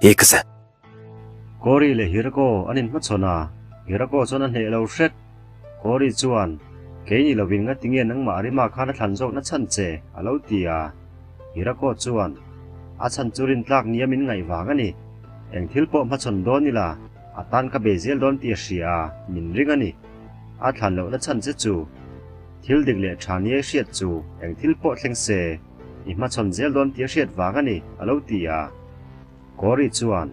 Ikuze. Kori leh Hirako an inhmachhawn a, Hirako chuan a hneh lo hret. Kori chuan, Kei ni lovin ngatinge nangmah Arima khan a thlan zawkna chhan che? a lo ti a. Hirako chuan, A chhan chu rintlak nia min ngaih vang a ni. Eng thil pawh hmachhawn dawn ila, a tan ka bei zel dawn tih a hria a, min ring a ni. A thlan lohna chhan che chu, thil dik leh tha nia i hriat chu eng thil pawh thleng se, i hmachhawn zel dawn tih a hriat vang a ni, a lo ti a. Cory chuan,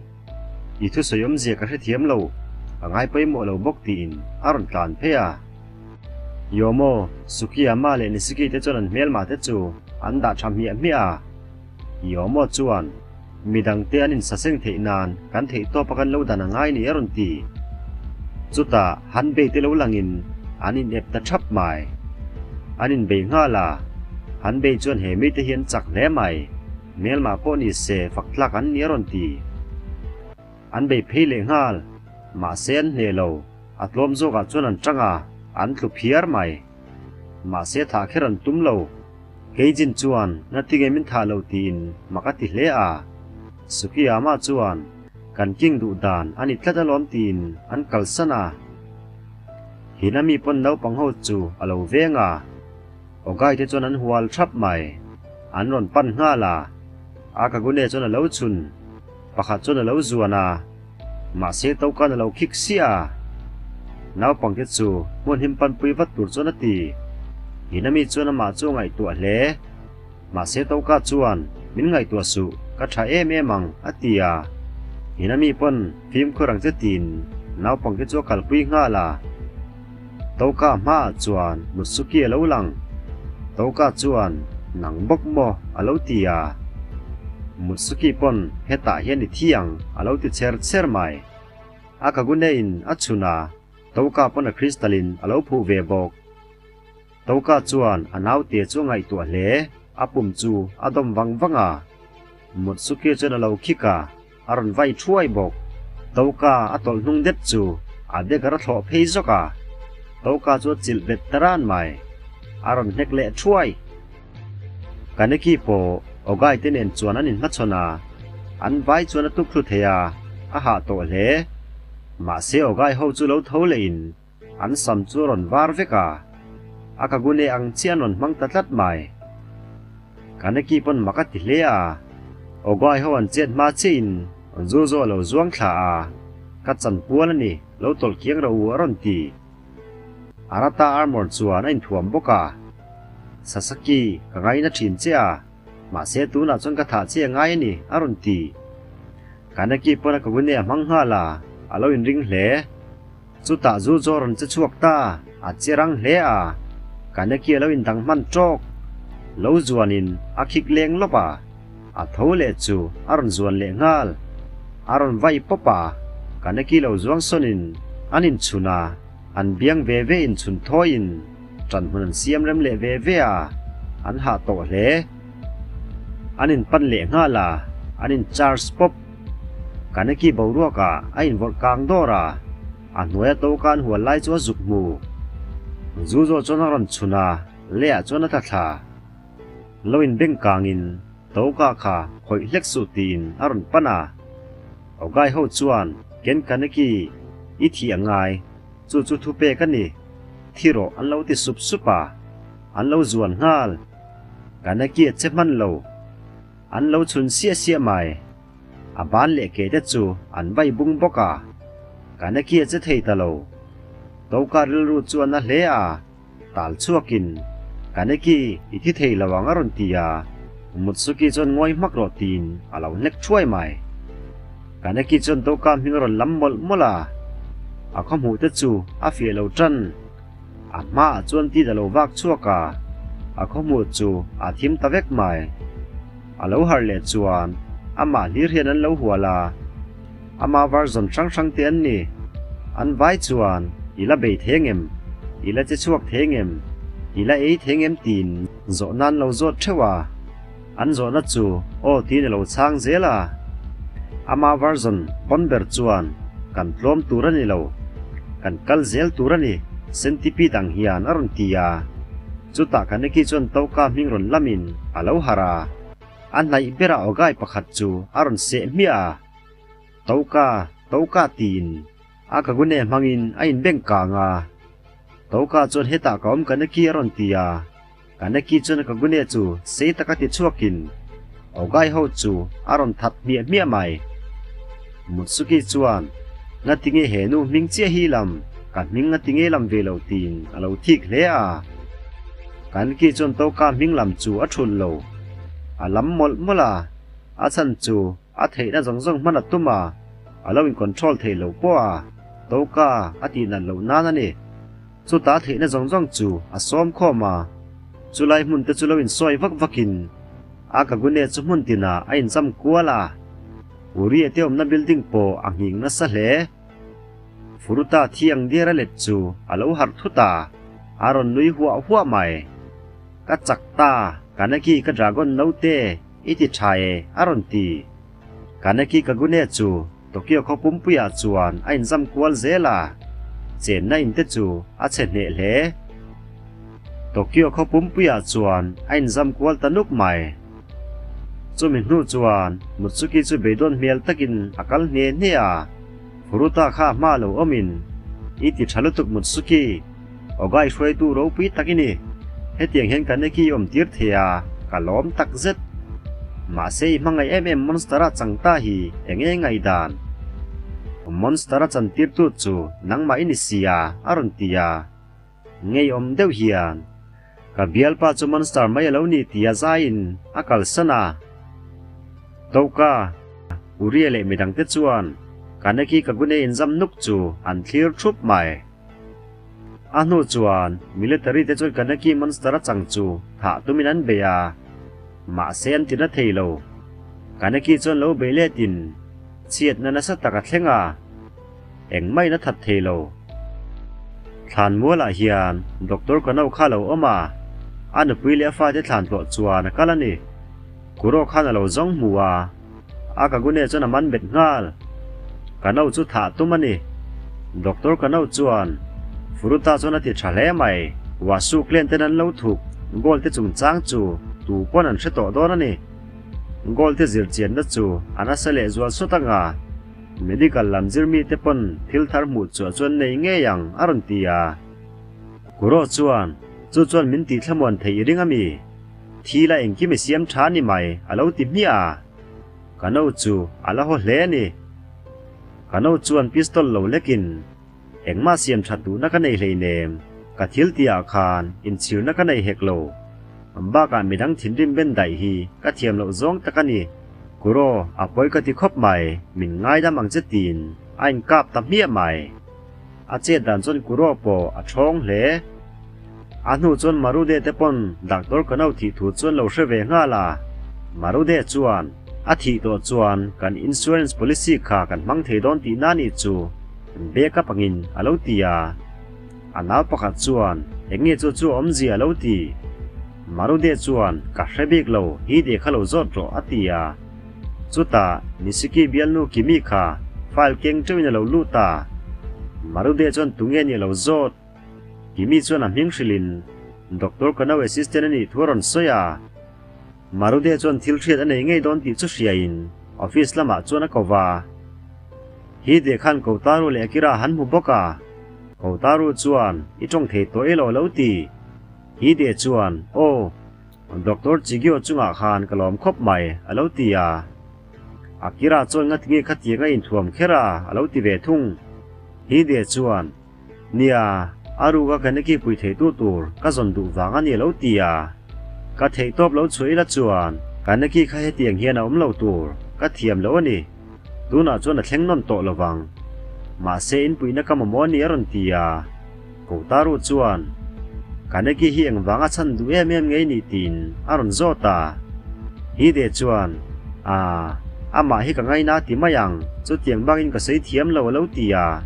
I thusawi awmzia ka hrethiam lo, ka ngai pawimawh lo bawk tiin a rawn tlan phei a. Yomo, Sukiyama leh Nishiki te chuan an hmelmah te chu an dah tha hmiah hmiah a. Yomo chuan, Midangte an insaseng theih nan kan theihtawp a kan lo dan a ngai ni a rawn ti. Chutah Hanbei te lo langin an inep ta thap mai. An inbei nghal a, Hanbei chuan he mite hi an chak hle mai. Hmelmah pawh ni se fak tlak an ni a rawn ti. An bei phei leh nghal. Mahse an hneh lo. A tlawm zawkah chuan an tang a, an tlu phiar mai. Mahse thah kher an tum lo. Keijin chuan ngatinge min thah lo tiin mak a ti hle a. Sukiyama chuan kan king duh dan a ni tlat alawm tiin an kalsan a. Hinami pawn naupang ho chu a lo veng a. Ogai te chuan an hual thap mai. An rawn pan nghal a. Akagune chuan a lo chhun. Pakhat chuan a lo zuan a. Mahse Tokan a lo khik siah a. Naupangte chu hmun him panpui vat tur chuan a ti. Hinami chuan amah chu a ngaihtuah hle. Mahse Toka chuan, Min ngaihtuah suh, ka tha em em ang, a ti a. Hinami pawn fimkhur ang che tiin naupangte chu a kalpui nghal a. Toka hmaah chuan Mutsuki a lo lang. Toka chuan, Nang bawk maw? a lo ti a. Mutsuki pawn hetah hian i thi ang a lo ti cher cher mai. A kagune in a chhun a, Toka pawn a crystal in a lo phuh ve bawk. Toka chuan a naute chu a ngaihtuah hle, a pum chu a dawm vang vang a. Mutsuki chuan a lo khik a. A rawn vai thuai bawk. Toka a tawlh hnung det chu a dagger a thlawh phei zawk a. Toka chu a chilh bet ta ran mai. A rawn hnek leh thuai. Kaneki pawh Ogai te nen chuan an inhmachhawn a, an vai chuan a tuk thlu thei a, a hah tawh hle. Mahse Ogai ho chu lo tho leh in an sam chu a rawn var vek a, a kagune ang chiah an rawn hmang ta tlat mai. Kaneki pawn mak a ti hle a, Ogai ho an chet hma chiah in Zuzo a lo zuang thla a, ka chan pual a ni, lo tawlh kiang ro u a rawn ti. Arata armor chuan a inthuam bawk a, Sasaki ka ngaina thin che a, mahse tunah chuan ka thah che a ngai a ni a rawn ti. Kaneki pawn a kagune a hmang nghal a, a lo inring hle. Chutah zu chu a rawn che chhuak ta, a che rang hle a, Kaneki a lo indang hman tawk. Lo zuanin a khik leng lawp a, a tho leh chu a rawn zuan leh nghal. A rawn vai pawp a, Kaneki lo zuang sawnin an inchhun a, an biang ve ve inchhun thawiin ṭanhmun an siam rem leh ve ve a, an hah tawh hle. An inpan leh nghal a, an in charge pawp. Kaneki boruakah a invawrh kang dawr a, a hnuaia toka an hual lai chu a zuk hmu. Zu zawh chuan a rawn chhun a, leiah chuan a tla thla. Lo inbeng kangin toka kha khawih hlek suh tiin a rawn pan a. Ogai ho chuan, Ken Kaneki, i thih a ngai, chu chu thu pek a ni. Thi rawh an lo ti sup sup a, an lo zuan nghal. Kaneki a che hman lo. An lo chhun siah siah mai. A ban leh ke te chu an vai bung bawk a. Kaneki a che thei ta lo. Toka rilru chu a na hle a, tal chhuakin, Kaneki, i thi thei lo ang a rawn ti a. Mutsuki chuan ngawi hmak rawh tiin a lo hnek thuai mai. Kaneki chuan Toka hming a rawn lam mawlh mawlh a. A khawhmuh te chu a fiah lo tan. A hmaah chuan tit a lo vak chhuak a, a khawhmuh chu a thim ta vek mai. A lo harh leh chuan amah hlir hian an lo hual a, ama version hrang hrang te an ni. An vai chuan i la bei thei ngem, i la che chhuak thei ngem, i la ei thei ngem tiin zawhna an lo zawt theuh a. An zawhna chu aw tiin a lo chhang zel a. Ama version pawn ber chuan kan tlawm tur a ni lo, kan kal zel tur a ni, centipede ang hian a rawn ti a. Chutah Kaneki chuan Toka hming rawn lamin a lo harh a. A hnaih berah Ogai pakhat chu a rawn seh hmiah a. Toka, Toka tiin a kagune hmangin a inbeng kang a. Toka chuan hetah ka awm Kaneki a rawn ti a. Kaneki chuan a kagune chu sei taka ti chhuakin Ogai ho chu a rawn that hmiah hmiah mai. Mutsuki chuan, Ngatinge he nu hming chiah hi lam, ka hming ngatinge lam ve lo tiin a lo thik hle a. Kaneki chuan Toka hming lam chu a thulh lo. A lam mawlh mawlh a, a chhan chu a theihna zawng zawng hman a tum a, a lo in control theih loh pawh a Toka a tih nat loh nan a ni. Chuta theihna zawng zawng chu a sawm khawm a, chulai hmun te chu lo insawi vak vakin a Kagune chu hmun tinah a inzam kual a, Uri te awmna building pawh a nghing nasa hle. Furuta thi ang diar a let chu a lo harh thut a, a rawn nui huah huah mai. Ka chak ta, Kaneki ka dragon naute i ti tha e, a rawn ti. Kaneki Kagune chu Tokyo khaw pumpuiah chuan a inzam kual zel a, chenna in te chu a chhe hneh hle. Tokyo khaw pumpuiah chuan a inzam kual ta nuk mai. Chumi hnu chuan Mutsuki chu beidawn hmel takin a kal hne hne a, Furuta kha hma lo awmin, I ti tha lutuk Mutsuki, Ogai hruaitu ropui tak i ni. Hetiang hian Kaneki i awm tir thei a, ka lawm tak zet. Mahse i hmangaih em em Monster-a chang ta hi eng nge ngaihdan? Monster-a chantirtu chu nangmah i ni si a, a rawn ti a. Ngeiawm deuh hian, Ka bialpa chu Monster mai a lo ni tia zaiin a kalsan a. Toka, Uria leh midangte chuan Kaneki Kagune inzam nuk chu an thlir thup mai. A hnu chuan military te chuan Kaneki monster a chang chu thah tumin an bei a, mahse an tina thei lo. Kaneki chuan lo bei letin chhiatna nasa tak a thleng a, engmah in a that thei lo. Thlan mualah hian Doctor Kano kha a lo awm a, a nupui leh a fate thlan tlawh chuan a kal a ni. Kuro khan a lo zawng hmu a, A Kagune chuan a man bet nghal. Kano chu thah tum a ni. Doctor Kano chuan, Furuta chuan a ti tha hle mai. Wasu clan ten an lo thuk, gold te chungchang chu tu pawn an hre tawh dawn a ni. Gold te zir chianna chu a nasa leh zual sawt anga medical lam zir mi te pawn thil thar hmuh chhuah chuan nei ngei ang a rawn ti a. Kuro chuan, Chu chuan min tih thlamuan theih i ring a mi? Thi la engkim i siam tha ni mai a lo ti hmiah a. Ka no chu a la haw hle a ni. Ka no chuan pistol lo lekin engmah siam that duhna ka nei hleinem, ka thil tihah khan inchhirna ka nei hek lo. Bakah midang thinrim ben daih hi ka thiam loh zawng tak a ni. Kuro, a pawi ka ti khawp mai, min ngaidam ang che tiin a inkap ta hmiah mai. A chet dan chuan Kuro pawh a ṭhawng hle. A hnu chuan Marude te pawn doctor ka no thih thu chuan lo hre ve nghal a. Marude chuan, A thih tawh chuan kan insurance policy kha kan hmang thei dawn tihna nih chu backup angin a lo ti a. A nau pakhat chuan, Eng nge chu chu awmzia a lo ti. Marude chuan, Ka hre bik lo, hi de kha lo zawt rawh a ti a. Chutah Nishiki bialnu Kimi kha file keng teuhin a lo lut a. Marude chuan tunge nih a lo zawt. Kimi chuan a hming hrilhin Doctor Kano assistant a nih thu a rawn sawi a. Marude chuan thil hriat a nei ngei dawn tih chu hriain office lamah chuan a ko va. Hi de khan Kotaru leh Akira han hmu bawk a. Kotaru chuan i tawng thei tawh elaw lo ti. Hi de chuan aw, Doctor Chigio chungah khan ka lawm khawp mai a lo ti a. Akira chuan ngatinge khatiang a inthuam kher a a lo ti ve thung. Hi de chuan Nia, a ruka ka niki pui theitu tur ka zawn duh vang a ni lo ti a, ka theihtawp lo chhuah ila chuan ka niki kha hetiang hian a awm lo tur ka thiam lo a ni. Tunah chuan a thleng nawn tawh lo vang. Mahse inpuihna ka mamawh a ni a rawn ti a, Kotaru chuan ka niki hi engvanga chhan duh em em ngei ni tiin a rawn zawt a. Hide chuan, Aa, amah hi ka ngaina ti mai ang, chutiang bangin ka sawi thiam lo a lo ti a.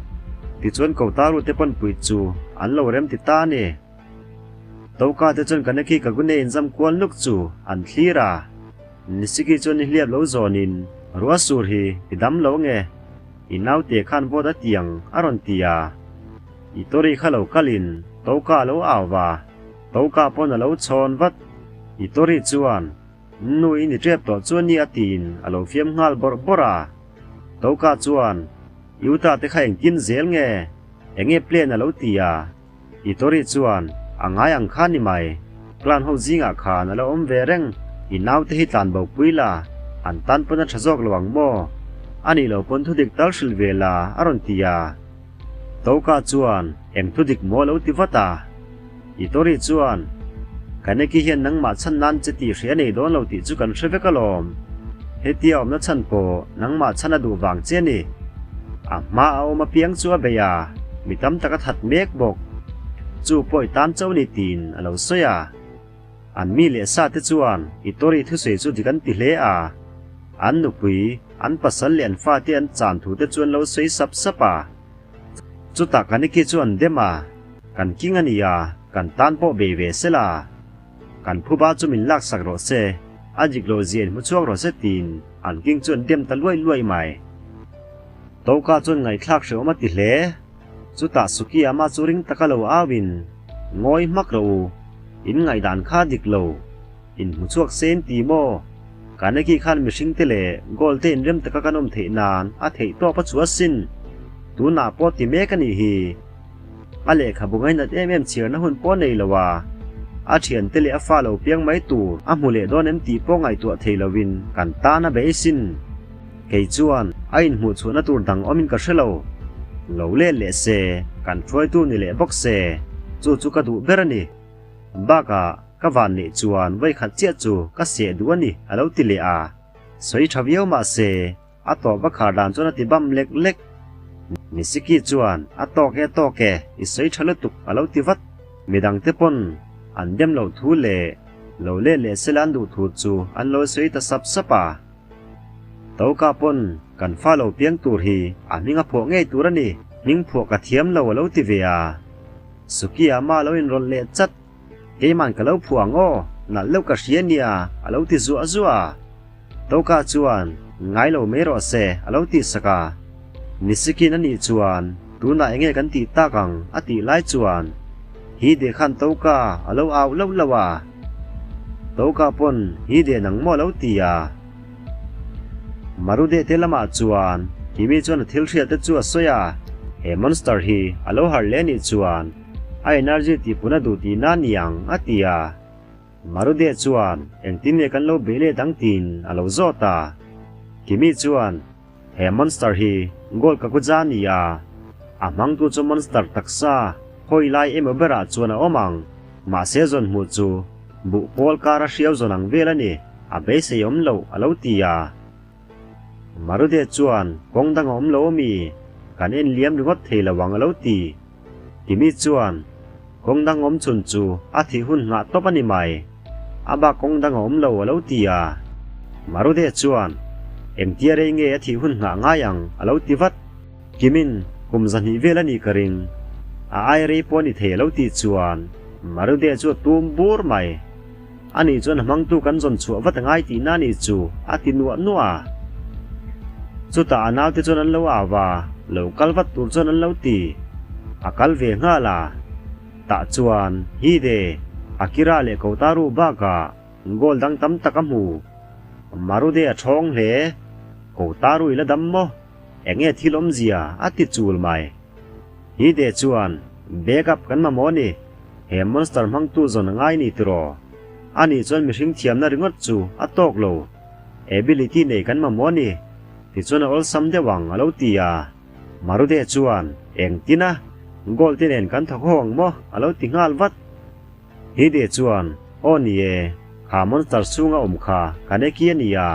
Tichuan Kotaru te pawn puih chu an lo rem ti ta a ni. Toka te chuan Kaneki Kagune inzam kual nuk chu an thlir a. Nishiki chuan ni hliap lo zawnin, Ruah sur hi i dam lo nge? I naute khan vawt a ti ang a rawn ti a. Itori kha lo kalin Toka a lo au va. Toka pawn a lo chhawn vat. Itori chuan, Nu i ni tep tawh chuan ni a tiin a lo fiam nghal bawrh bawrh a. Toka chuan, Yuta te kha engtin zel nge? Enge plan a lo ti a? Itori chuan, A ngai ang kha ni mai. Clan ho zingah khan a lo awm ve reng. I naute hi tlan bo pui la, an tan pawn a tha zawk lo ang maw? A nih lo pawn thudik tal hrilh ve la, a rawn ti a. Toka chuan, Eng thudik maw lo ti vat a? Itori chuan, Kaneki hian nangmah chhan nan che tih hria nei dawn lo tih chu kan hre vek alawm. Hetia awmna chhan pawh nangmah chhan a duh vang che a ni. A hma a awm apiang chu a bei a, mi tam tak a that mek bawk. Chu pawh i tan chauh ni tiin a lo sawi a. An mi leh sa te chuan Itori thusawi chu dik an ti hle a. An nupui, an pasal leh an fate an chan thu te chu an lo sawi sap sap a. Chutah Kaneki chu an dem a, Kan king a ni a, kan tan pawh bei ve se la. Kan phuba chu min laksak rawh se, a dik loh zia in hmu chhuak rawh se tiin an king chu an dem ta luai luai mai. Toka chuan ngaihthlak hrehawm a ti hle. Chutah Sukiyama chu ring taka lo auin, Ngawi hmak rawh u, in ngaihdan kha dik lo. In hmu chhuak se in ti maw? Kaneki khan mihring te leh goal te inrem taka kan awm theih nan a theih tawp a chu asin. Tunah pawh ti mek a nih hi. A lehkhabu ngainat em em chhiarna hun pawh nei lo a, a thiante leh a fa lo piang mai tur a hmu leh dawn em tih pawh ngaihtuah thei lovin kan tan a beisin. Kei chuan a inhmuh chhuahna tur dang awmin ka hre lo. Lo let leh se, kan hruaitu ni leh bawk se, chu chu ka duh ber a ni. Bakah ka van neih chuan vawikhat chiah chu ka seh duh a ni a lo ti leh a, sawi tha viau mah se a tawp a khar dan chuan a ti bam lek lek. Nisiki chuan a tawk e tawk e i sawi tha lutuk a lo ti vat. Midang te pawn an dem loh thu leh lo let leh sela an duh thu chu an lo sawi ta sap sap a. Toka pawn kan fa lo piang tur hi a hming a phuah ngei tur a ni, hming phuah ka thiam lo a lo ti ve a. Sukiyama lo inrawlh leh chat, Keiman ka lo phuah ang aw, nalh deuh ka hria nia, a lo ti zuah zuah a. Toka chuan, Ngai lo mai rawh se, a lo tih sak a. Nisikin a nih chuan, Tunah enge kan tih tak ang, a tih lai chuan, Hide khan Toka a lo au lauh lauh a. Toka pawn Hide nang maw a lo ti a. Marude te lamah chuan Kimi chuan a thil hriat te chu a sawi a, he monster hi a lo harh leh anih chuan a energy tihpun a duh tihna a ni ang a ti a. Marude chuan engtin nge kan lo beih let ang tiin a lo zawt a. Kimi chuan he monster hi Gold Kakuja a ni a, a hmangtu chu monster taksa hawi lai emaw berah chuan a awm ang, mahse zawn hmuh chu buh pawl kar a hriau zawn ang vel a ni. A beisei awm loh a lo ti a. Marude chuan kawng dang a awm lo ami? Kan en liam ringawt thei lo ang a lo ti. Kimi chuan kawng dang awm chhun chu a thih hun nghah tawp a ni mai. A bak kawng dang a awm lo a lo ti a. Marude chuan engtia rei nge a thih hun nghah ngai ang a lo ti vat. Kimin kum 200 vel a nih ka ring. A ai rei pawh a ni thei a lo tih chuan Marude chu a tum bur mai. Ani chuan a hmangtu kan zawn chhuah vat a ngai tihna a nih chu, a ti nuah nuah a. Chutah a naute chuan an lo au a, lo kal vat tur chuan an lo ti. A kal ve nghal a. Tah chuan Hide, Akira leh Kotaru bakah goal dang tam tak a hmu. Marude a thawng hle. Kotaru i la dam maw? Enge thil awmzia? a ti chul mai. Hide chuan, Backup kan mamawh a ni. He monster hmangtu zawn a ngai ni tiraw? Ani chuan mihring thiamna ringawt chu a tawk lo. Ability nei kan mamawh a ni. Tichuan a awlsam deuh ang a lo ti a. Marude chuan, Engtin a? Gold te nen kan thawk ho ang maw? a lo ti nghal vat. Hide chuan, Aw ni e, kha monster chhunga awm kha Kaneki a ni a.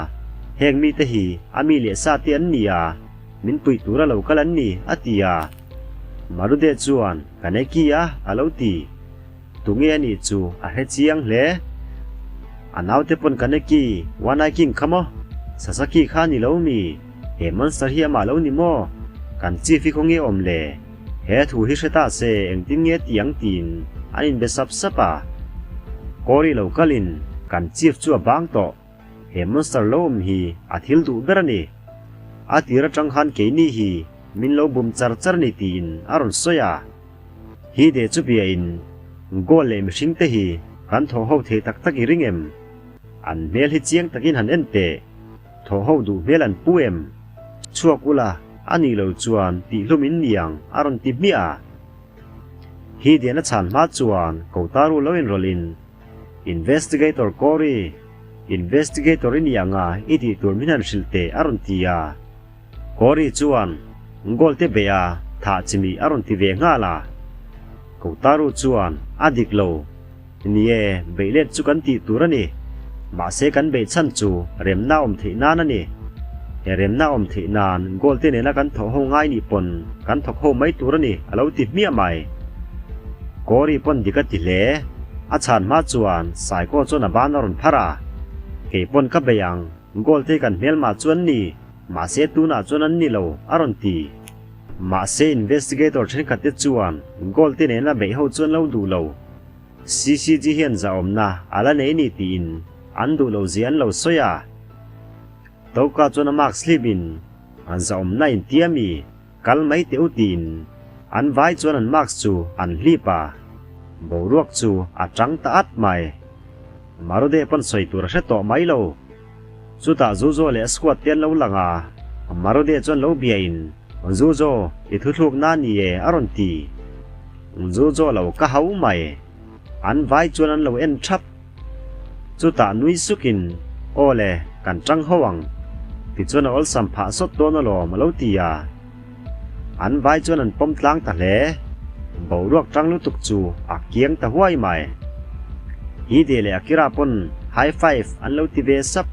Heng mite hi a mi leh sa te an ni a, min puih tura lo kal an ni, a ti a. Marude chuan, Kaneki a, a lo ti. Tunge a nih chu a hre chiang hle. A naute pawn Kaneki, One Eye King kha maw? Sasaki kha a ni lo mi? He monster hi amah lo ni maw? Kan chief hi khawnge awm le? He thu hi hre ta se engtin nge ti ang tiin an inbe sap sap a. Cory lo kalin kan chief chu a bang tawh. He monster lo awm hi a thil duh ber a ni. A tir atang khan keini hi min lo bum char char a ni tiin a rawn sawi a. Hi de chu biain goal leh mihring te hi kan thaw ho thei tak tak i ring em? An hmel hi chiang takin han en teh. Thaw ho duh hmel an pu em? Chhuak ula, a nih lo chuan tihhlum in ni ang, a rawn ti hmiah a. Hidian a chhan hma chuan Kotaru lo inrawlh in, Investigator Cory, Investigator i ni ang a, i tih tur min han hrilh teh, a rawn ti a. Cory chuan, Goal te beih a, thah chimih a rawn ti ve nghal a. Kotaru chuan, A dik lo. Ni e, beih let chu kan tih tur a ni. Mahse kan beih chhan chu remna awm theih nan a ni. He remna awm theih nan goal te nena kan thawh ho ngai nih pawn kan thawk ho mai tur a ni a lo ti hmiah mai. Cory pawn dik a ti hle. A chhan hma chuan Saikaw chuan a ban a rawn phar a. Kei pawn ka bei ang, goal te kan hmelmah chu an ni, mahse tunah chuan an ni lo a rawn ti. Mahse investigator thenkhat te chuan goal te nena beih ho chu an lo duh lo. CCG hian zahawmna a la nei ni tiin an duh lo zia an lo sawi a. Toka chuan a mark slip in an zahawmna in tia mi kal mai teh u tiin an vai chuan an marks chu an hlip a. Boruak chu a tang ta at mai. Marude pawn sawi tur a hre tawh mai lo. Chutah Zuzo leh a squad te an lo lang a, Marude chuan lo bia in, Zuzo, i thuthluk na ni e a rawn ti. Zuzo lo ka hau mai. An vai chuan an lo en thap. Chutah nui sukin, Aw le, kan tang ho ang. Tichuan a awlsam phah sawt dawn alawm a lo ti a. An vai chuan an pawm tlang ta hle. Boruak tang lutuk chu a kiang ta huai mai. Hide leh Akira pawn high five an lo ti ve sap.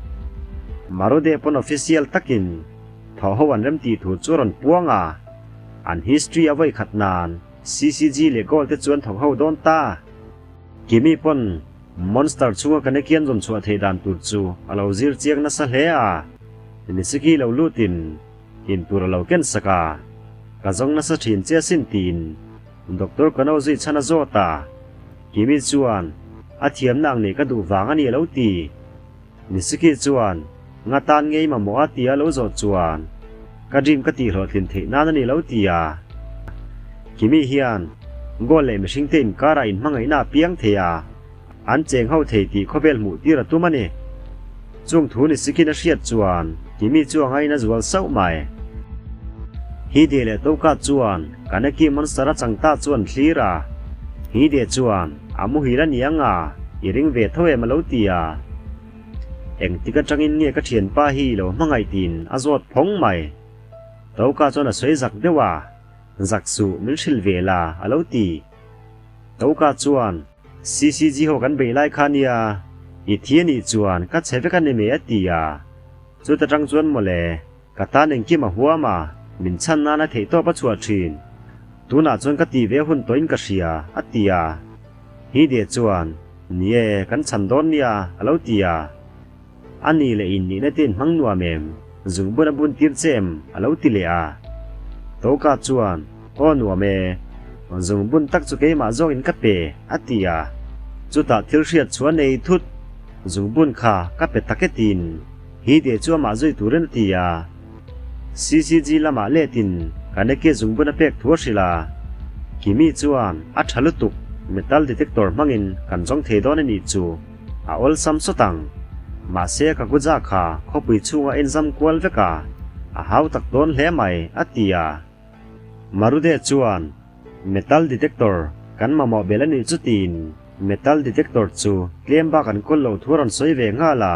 Marude pawn official takin thaw ho an remtih thu chu a rawn puang a. An history a vawi khat nan CCG leh goal te chu an thawk ho dawn ta. Kimi pawn monster chhunga Kanekian rawn chhuah theih dan tur chu a lo zir chiang nasa hle a. Nisiki lo lutin In tur a lo ken sak a, ka zawng nasa thin che asin tiin Doctor Kano zui chhan a zawt a, Kimi chuan a thiamna ang nih ka duh vang a ni a lo ti. Nishiki chuan nga tan ngei mamawh a tia lo zawh chuan ka dream ka tihhlawhtlin theih nan a ni lo ti a. Kimi hian goal leh mihringte inkarah inhmangaihna a piang thei a. An cheng ho thei tih khawvel hmuh tir a tum a ni. Chung thu ni sikin a hriat chuan Kimi chu a ngaina zual sauh mai. Hide leh Toka chuan Kaneki monster a chang ta chu an thlir a. Hide chuan a muhil a ni ang a, i ring ve tho em a lo ti a. Engtik atangin nge ka thianpa hi i lo hmangaih tiin a zawt phawng mai. Toka chuan a sawi zak deuh a, Zak suh min hrilh ve la a lo ti. Toka chuan CCG ho kan beih lai kha nia, i thi a nih chuan ka chhe vek a ni mai a ti a. Chuta tang chuan mawle, ka tan engkim a huam a, min chhan nan a theihtawp a chhuah thin. Tunah chuan ka ti ve hun tawhin ka hria, a ti a. Hide chuan, Ni e, kan chhan dawn nia, a lo ti a. A ni leh in nihna te in hmang nuam em? Zungbun a bun tir che em? a lo ti leh a. Toka chuan, Aw nuam e, zungbun tak chu keimah zawk in ka pe, a ti a. Chutah thil hriat chu a nei thut, Zungbun kha ka pe tak e tiin Hide chu amah zui turin a ti a. CCG lamah letin Kaneki zungbun a pek thu a hrilh a. Kimi chuan, A tha lutuk, metal detector hmangin kan zawng thei dawn a nih chu. A awlsam sawt ang. Mahse ka kuja kha khawpui chhunga enzam kual vek a, a hau tak dawn hle mai, a ti a. Marude chuan, Metal detector kan mamawh belh a nih chu tiin metal detector chu tlem bak an kawl loh thu a rawn sawi ve nghal a.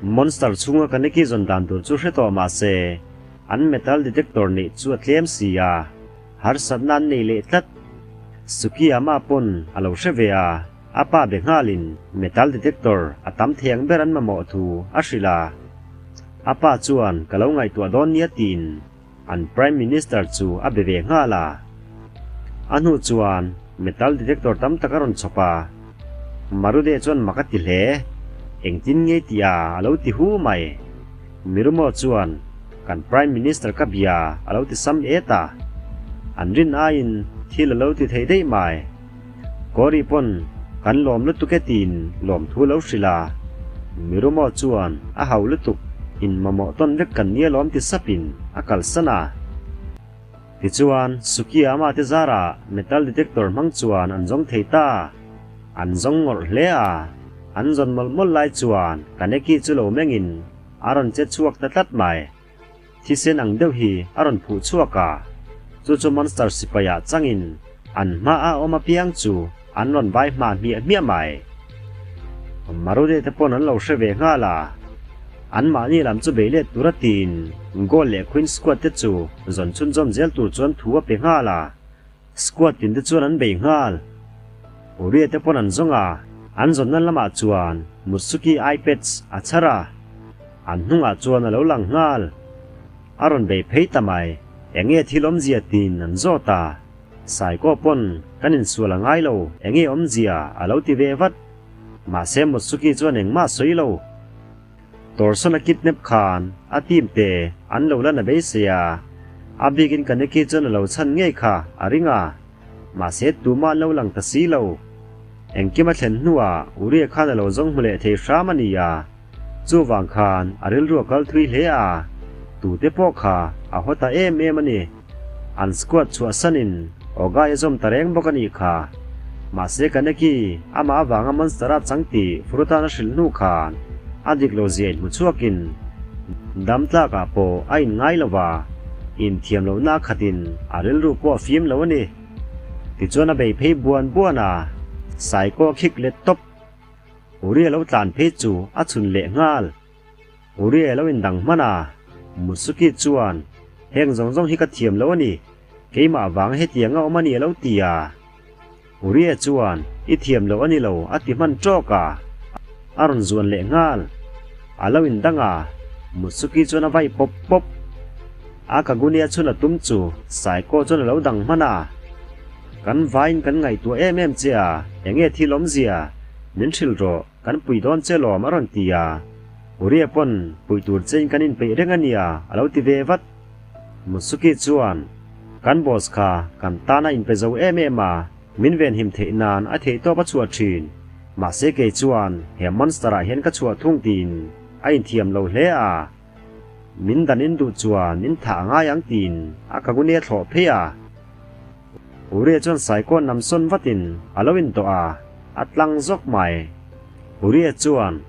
Monster chhunga Kaneki zawn dan tur chu hre tawh mahse an metal detector neih chu a tlem si a. Harsatna an nei leh tlat. Sukiyama pawn a lo hre ve a. A pa be nghalin metal detector a tam thei ang ber an mamawh thu a hrilh a. A pa chuan ka lo ngaihtuah dawn nia tiin an Prime Minister chu a be ve nghal a. A hnu chuan metal detector tam tak a rawn chhawp a. Marude chuan mak a ti hle. Engtin nge tih a a lo ti hu mai. Mirumo chuan kan Prime Minister ka bia a lo ti sam et a. An rin aiin thil a lo ti thei daih mai. Kawri pawn kan lawm lutuk e tiin lawmthu lo hrilh a, Mirumo chuan a hau lutuk in mamawh tawn vek kan nia lawm ti sapin a kalsan a. Tichuan Sukiyama te zarah metal detector hmang chuan an zawng thei ta. An zawng ngawrh hle a, an zawn mawlh mawlh lai chuan Kaneki chu lo mengin a rawn che chhuak ta tlat mai. Thisen ang deuh hi a rawn phuh chhuak a, chu chu monster sipaiah changin an hmaah awm apiang chu an rawn vai hma hmiah hmiah mai. Marude te pawn an lo hre ve nghal a, anmahni lam chu bei let tur a tiin Gold leh Queen Squad te chu zawn chhunzawm zel tur chuan thu a pe nghal a. Squad tin te chuan an bei nghal. Uriah te pawn an zawng a, an zawnna lamah chuan Mutsuki iPads a chhar a, an hnungah chuan a lo lang nghal. A rawn bei phei ta mai, enge thil awmzia tiin an zawt a, Saikaw pawn kan insual a ngai lo, enge awmzia a lo ti ve vat. Mahse Mutsuki chuan engmah a sawi lo. Torson a kidnap khan a team te an lo la na beisei a, a bikin Kaneki chuan a lo chhan ngei kha a ring a, mahse tumah an lo lang ta si lo. Engkim a thlen hnuah Uriah khan a lo zawng hmu leh thei hram a ni a, chuvang khan a rilru a kal thui hle a, tute pawh kha a haw ta em em a ni. An squad chhuahsanin Ogai a zawm ta reng bawk a nih kha. Mahse Kaneki amah avanga monster a chang tih Furutan a hrilh hnu khan a dik lo zia inhmu chhuakin dam tlakah pawh a inngai lo va, inthiam lohna a khatin a rilru pawh a fim lo a ni. Tichuan a bei phei buan buan a, Saikaw a khik let tawp. Uri a lo tlan phei chu a chhun leh nghal. Uri a lo indang hman a, Mutsuki chuan, Heng zawng zawng hi ka thiam lo a ni, keimah vang hetiang a awm a ni a lo ti a. Uri chuan, I thiam lo a ni lo a ti hman tawk a, a rawn zuan leh nghal. A lo indang a, Mutsuki chuan a vai pawp pawp. A Kagunia chhun a tum chu Saiko chuan a lo dang hman a, Kan vaiin kan ngaihtuah em em che a, enge thil awmzia? Min hrilh rawh. Kan pui dawn che lawm a rawn ti a, Uriah pawn pui tur chein kan inpeih reng a nia a lo ti ve vat. Mutsuki chuan, Kan boss kha kan tan a inpe zo em em a, min venhim theih nan a theihtawp a chhuah thin. Mahse kei chuan he monster ah hian ka chhuah thung tiin a inthiam lo hle a, min dan in duh chuan min thah a ngai ang tiin a kagune a thlawh phei a. Uriah chuan Saikawn lam sawn vatin a lo intawh a, a tlang zawk mai. Uriah chuan,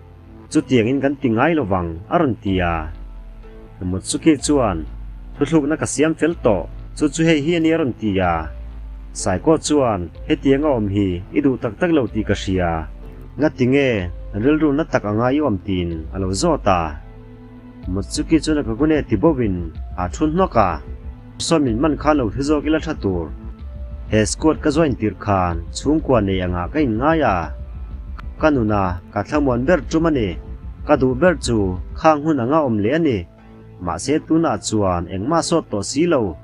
Chutiangin kan ti ngai lo vang, a rawn ti a. Mutsuki chuan, Thuthlukna ka siam fel tawh, chu chu hei hi a ni a rawn ti a. Saikaw chuan, Hetiang a awm hi i duh tak tak lo tih ka hria. Ngati nge rilru na tak anga i awm tiin a lo zawt a. Mutsuki chuan a kagune ti bawhin a thu hnawk a. Saw min man khan lo thi zawk ila tha tur. He squad ka join tirh khan chhungkua nei angah ka inngai a. Ka nuna ka thlamuan ber tum a ni. Ka duh ber chu khang hun anga awm leh a ni. Mahse tunah chuan engmah sawt tawh si lo.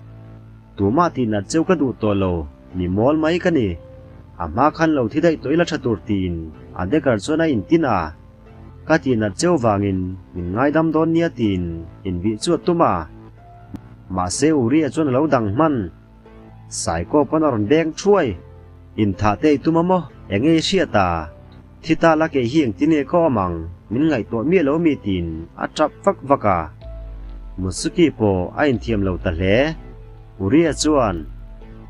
Tumah tihnat cheu ka duh tawh lo, mi mawl mai ka ni. A hma khan lo thi daih tawh ila tha tur tiin a decker chuan a intin a. Ka tihnat cheu vangin min ngaidam dawn nia tiin inbih chu a tum a. Mahse Uriah chuan a lo dang hman. Saikaw pawn a rawn beng thuai. Inthah te i tum a maw? Enge i hriat a? Thi ta la kei hi engtin nge ka awm ang? Min ngaihtuah miah lo mi tiin a tap vak vak a. Mutsuki pawh a inthiam lo ta hle. Uriah chuan,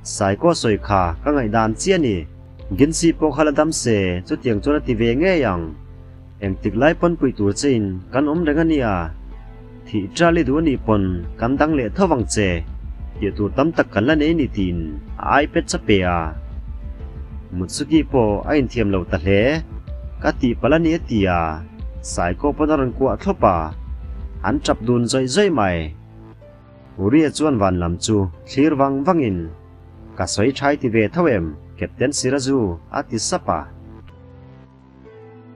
Saikaw sawi kha ka ngaihdan chiah a ni. Ginsi pawh kha la dam se chutiang chuan a ti ve ngei ang. Engtik lai pawn pui tur chein kan awm reng a nia, thih ṭal i duh a nih pawn kan dang leh tho vang che, tih tur tam tak kan la nei ni tiin a iPad cha pe a. Mutsuki pawh a inthiam lo ta hle, ka tih palh a ni a ti a, Saikaw pawn a rawn kuah thlawp a, an ṭap dun zawih zawih mai. Uriah chuan van lam chu thlir vang vangin, Ka sawi ṭhai ti ve tho em, Captain Sirazu? a ti sap a.